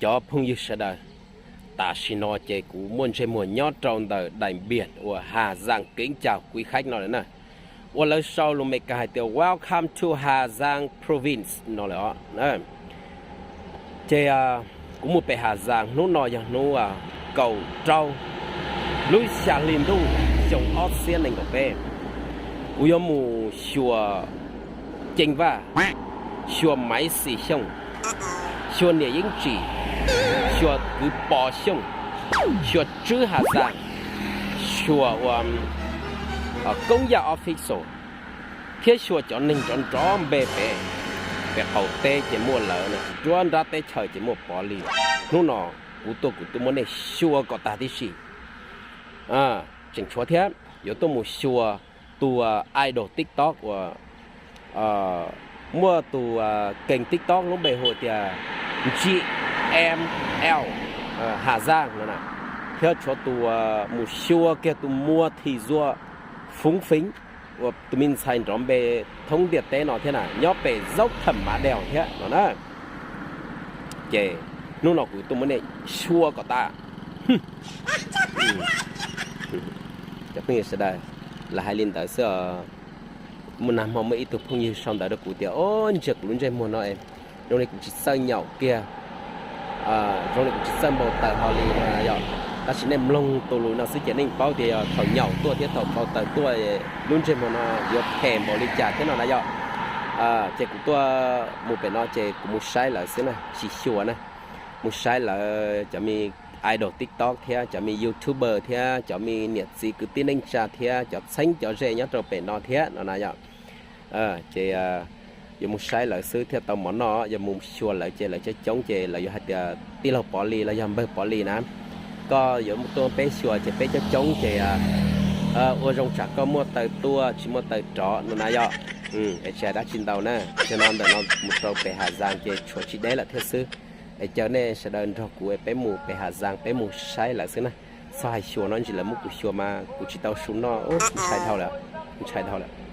Cov phooj ywg sawv daws, tam sim no ces kuv muaj ntsej muag nyob rau ntawm daim npias uas Hà Giang kính chào quý khách no lawm na, uas lawv sau lus Meskas hais tias Welcome to Hà Giang province no lawm os. Ces kuv mus pem Hà Giang hnub no yog hnub kaum rau lub xya hli ntuj xyoo ob txhiab nees nkaum peb. Kuv yuav mus xyuas Ceeb Vaj, xyuas Maiv Xis Xyooj, xyuas niam Yeeb Tsim, xyuas kwv Pov Xyooj, xyuas Tswb Hà Giang, xyuas ua Koob Yaj Official, thiab xyuas cov neeg nrov nrov npe pem, pem qaum teb ces muaj lawv, nruab nrab teb chaws ces muaj Pov Lis. Hnub no kuv tuaj kuv tuaj muab nej xyuas kom tag tib si. Tseem tshuav thiab, yuav tuaj mus xyuas tus idol TikTok uas muaj tus keeg TikTok lub npe hu tias GML Hà Giang no na, thiab tshuav tus mus xyuas kiag tus Mùa Thị Dua Phúng Phính uas tus me ntxhais nrov npe thoob ntiaj teb no thiab na, nyob pem Dốc Thẳm Mã Đèo thiab no na. Ces hnub no kuv tuaj muab nej xyuas kom tas. Cov phooj ywg sawv daws, lawv hais li ntawd xwb os. Muaj nag hmo muaj ib tug phooj ywg sau ntawv rau kuv tias, o, ntsia kuv lub ntsej muag no, zoo li kuv tsis txawj nyaum kiag, zoo li kuv tsis txawj npau taws hlo li no yom. Tab sis nej mloog tus lus no xwb ces nej paub tias yog thaum nyaum tuaj thiab thaum npau taws tuaj lub ntsej muag no yuav phem npaum li cas thiab no na yom. Ces kuv tuaj mus pem no ces kuv mus saib lawv xwb na, tsis xyuas na. Mus saib lawv cov me idol TikTok thiab cov me YouTuber thiab cov me niam txiv kwv tij neej tsa thiab cov txheeb cov ze nyob rau pem no thiab no na yom. Ces yuav mus saib lawv xwb thiaj tau mov noj, yog mus xyuas lawv ces lawv coob coob ces lawv yuav hais tias tij laug Pov Lis los yog npawg Pov Lis na, koj yuav tuaj peb xyuas ces peb coob coob ces ua zoo tsam koj muaj taw tuaj tsis muaj taw rov no na yom. Es tsis hais dab tsi ntau na, zaum no ntawm no mus rau pem Hà Giang ces tshuav tsis deb lawm thiab xwb. Es caw nej sawv daws nrog kuv peb mus pem Hà Giang peb mus saib lawv xwb na. Txhob hais xyuas no, ntsis lawv muab kuv xyuas mas kuv tsis tau su noj, ntshai dhau lawm, ntshai dhau lawm.